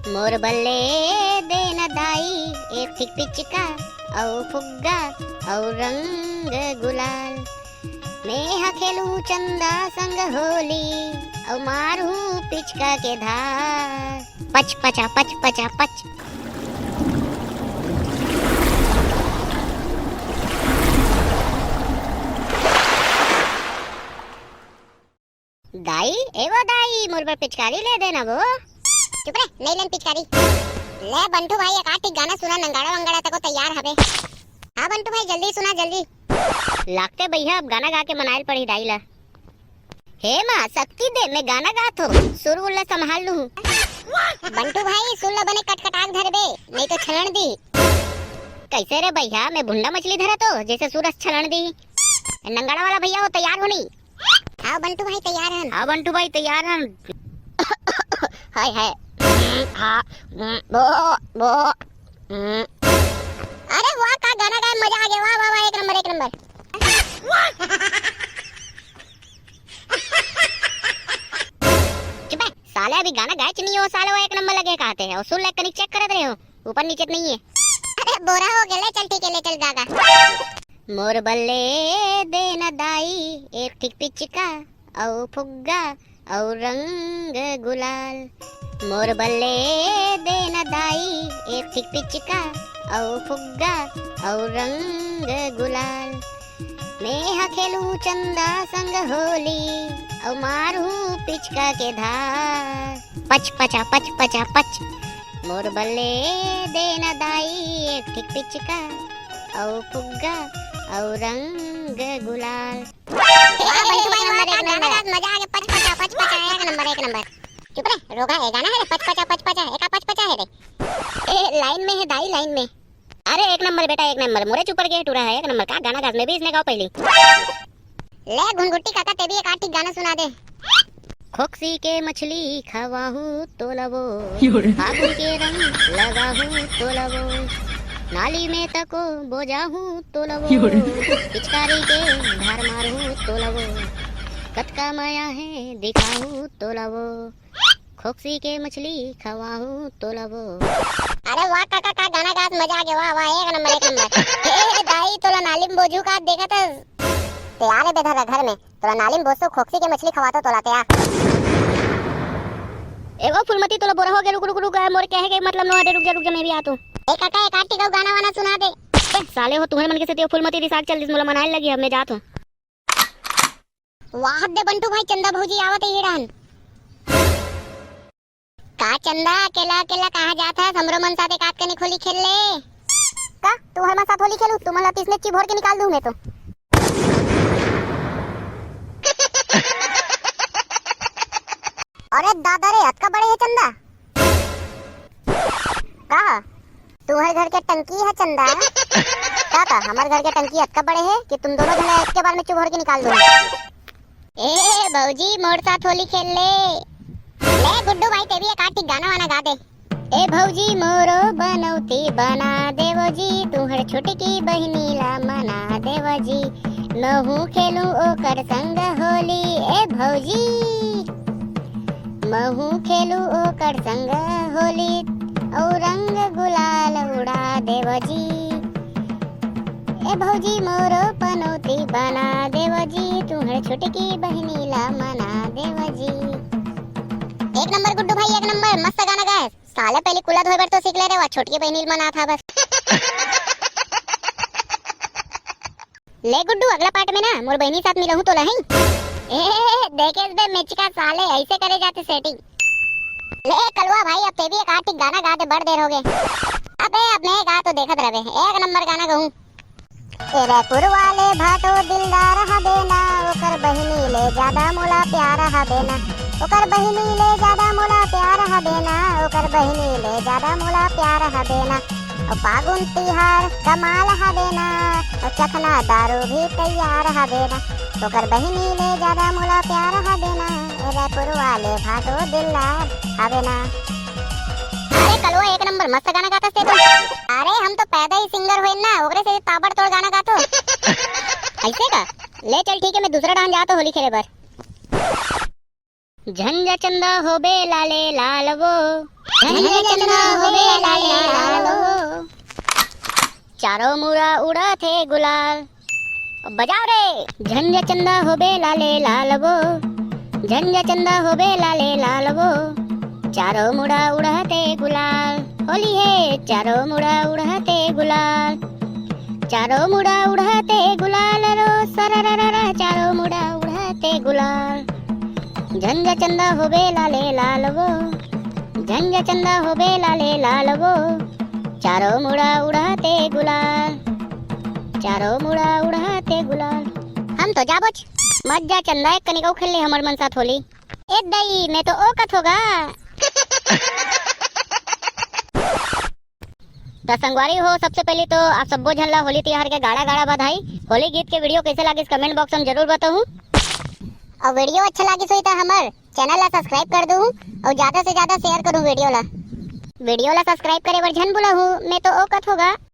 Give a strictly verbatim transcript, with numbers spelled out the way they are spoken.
मोर बल्ले देना दाई एक ठिक पिचका, अउ फुग्गा, अउ रंग गुलाल। मैं ह खेलूं चंदा संग होली, अउ मारहूं पिचका के धार। पच पचा, पच पचा, पच। दाई, ए वो दाई, मोर बर पिचकारी ले देना वो। चुप रे, नहीं लेन पिचकारी। ले बंटू भाई, एक आठ ठिक गाना सुना, नंगाड़ा वंगाड़ा तको तैयार हवे। हाँ बंटू भाई, जल्दी सुना, जल्दी। लागते भैया, अब गाना गा के मनाइल पड़ी दाई ला। हे माँ, शक्ति दे, मैं गाना गात हो, सुर उर ला संभाल लूँ। बंटू भाई, सुर ला बने कटकटाक धरबे, नहीं तो छलण दी। कैसे रे भैया, मैं भुंडा मछली धरा तो, जैसे सुर अस छलण दी। नंगाड़ा वाला भैया हो, तैयार हो नहीं? हाँ बंटू भाई, तैयार हन। हाँ बंटू भाई, तैयार हन। हाय, हाय। हाँ, बो, बो। अरे वाह, का गाना गाए, मजा आ गया, वाह, वाह, वाह, एक नंबर, एक नंबर। चुप है, साले अभी गाना गाए च नहीं हो, साले वो एक नंबर लगे कहते हैं, और सुन ले कनिक चेक करत रहे हो, ऊपर नीचे तो नहीं है। अरे बोरा हो गया, ले चल ठीक है, ले चल गा गा। मोर बल्ले देना दाई एक ठिक पिचका, अउ फुग्गा, अउ रंग गुलाल। मोर बल्ले देना दाई एक ठिक पिचका, अउ फुग्गा, अउ रंग गुलाल। मैं ह खेलूं चंदा संग होली, अउ मारहूं पिचका के धार। पच पचा, पच पचा, पच। मोर बल्ले देना दाई एक ठिक पिचका, अउ फुग्गा, अउ रंग गुलाल। वाह, बंटू भाई, वाह, एक नंबर, का एक गाना नंबर। गात मजा आ गया, पच पचा, पच पचा, एक नंबर, एक नंबर। चुप रे, रोगा, ये गाना है रे, पच पचा, पच पचा, एका पच पचा है रे। ए, लाइन में है दाई, लाइन में। अरे, एक नंबर बेटा, एक नंबर, मोरे चुपर के टूरा है, एक नंबर, का गाना गात, मैं भी इसने गाओ पहली। ले, घुनघुट्टी काका, ते भी एक आठ ठिक गाना सुना दे। खोकसी के मछली खवाहू तोला वो, यो रे। फागुन के रंग लगाहू तोला वो, नाली में तको बोजाहू तोला वो, यो रे। पिचकारी के धार मारहू तोला वो, कतका मया है दिखाहू तोला वो, खोकसी के मछली खवाहू तोला वो। अरे वाह काका, का गाना गात मजा आ गया, वाह, वाह, एक नंबर, एक नंबर। ए, दाई, तोला नाली में बोजू का देखत हस? ते आ रे बेधर घर में, तोला नाली में बोसो खोकसी के मछली खवातो तोला ते आ। ए वो फूलमती, तोला बोरा हो गया, रुक, रुक, रुक, मोर कहे के मतलब नो हटे, रुक जा, रुक जा, मैं भी आत हूँ। ए काका, एक आठ ठिक गाना वाना सुना दे। ए, साले हो, तुम्हर मन के सेती वो फूलमती रिसाक चल दिस, मोला मनाए लगी, अब मैं जात हूँ। वाह दे बंटू भाई, चंदा भौजी आवत है ये डाहन। का चंदा, अकेला अकेला कहाँ जात हस? हमरो मन साथ एकात कनिक होली खेल ले। का तुहर मन साथ होली खेलू? तुमन ला तीसने चिभोर के निकाल दूं मैं तो। अरे दादा रे, अतका बड़े है चंदा। का तुहर घर के टंकी है चंदा? का, का हमर घर के टंकी अतका बड़े है कि तुम दोनों झन ला एक के बार में चिभोर के निकाल दूं? ए भौजी, मोर साथ होली खेल ले। ले गुड्डू भाई, ते भी एक आठ ठिक गाना वाना गा दे। ए भौजी, मोरो बनौती बना देवो जी, तुहर छोटकी बहिनी ला मना देवो जी। महू खेलूं ओकर संग होली, ए भौजी। महू खेलूं ओकर संग होली, अउ रंग गुलाल उड़ा देवो जी। ए भौजी मोरो पनौती बना देव जी, तुहर छोटकी बहिनी ला मना देव जी। एक नंबर गुड्डू भाई, एक नंबर, मस्त गाना गाए। साले पहली कुला धोए बर तो सीख ले रे, वा छोटकी बहिनी ला मनात हा बस। ले गुड्डू, अगला पार्ट में ना मोर बहिनी साथ मिलहूं तोला, हैं? ए, देखेस बे मेचका साले, ऐसे करे जाथे सेटिंग। ले कलवा भाई, अब ते भी एक आठ ठिक गाना गा दे, बड़ देर हो गए। अबे अब मैं गा तो देखत रहबे, एक नंबर गाना गाऊं। ए रैपुर वाले भाटो दिलदार हबे ना, ओकर बहिनी ले ज्यादा मोला प्यार हबे ना, ओकर बहिनी ले ज्यादा मोला प्यार हबे ना, ओकर बहिनी ले ज्यादा मोला प्यार हबे ना। अउ फागुन तिहार कमाल हबे ना, अउ चखना दारू भी तैयार हबे ना, ओकर बहिनी ले ज्यादा मोला प्यार हबे ना, ए रैपुर वाले भाटो दिलदार हबे ना। अरे कलवा, एक नंबर, मस्त गाना गाथस ते तो। अरे हम तो पैदा ही सिंगर होएन ना, ओकरे से ताबड़तोड़ गाना गाथों। ऐसे का? ले चल ठीक है, मैं दूसरा डाहन जाथों होली खेले बर। झंझा चंदा होबे लाले लाल वो। झंझा चंदा होबे लाले लाल वो। चारों मुड़ा उड़ाथे गुलाल। बजाओ रे। झंझा चंदा होबे लाले लाल वो। झंझा चंदा होबे लाले लाल वो। चारों मुड़ा उड़ाथे गुलाल। होली हे चारों मुड़ा उड़ाथे गुलाल। चारों मुड़ा उड़ाथे गुलाल रो सरररर। चारों मुड़ा उड़ाथे गुलाल। झंझा चंदा होबे लाले लाल वो। झंझा चंदा होबे लाले लाल वो। चारों मुड़ा उड़ाथे गुलाल। चारों मुड़ा उड़ाथे गुलाल। हम तो जाबोच। मत जा चंदा, एक कनिक अउ खेल ले हमर मन साथ होली। ए दई, मैं तो ओ कथों गा। त संगवारी हो, सबसे पहले तो आप सब्बो झन ला होली तिहार के गाड़ा गाड़ा बधाई। होली गीत के video कैसे लागिस comment box में जरूर बताहू। अउ video अच्छा लागिस होही त हमर channel ला subscribe कर दूहू अउ ज्यादा से ज्यादा share करूँ video ला। Video ला subscribe करे बर झन भुलाहू, मैं तो ओ कथों गा।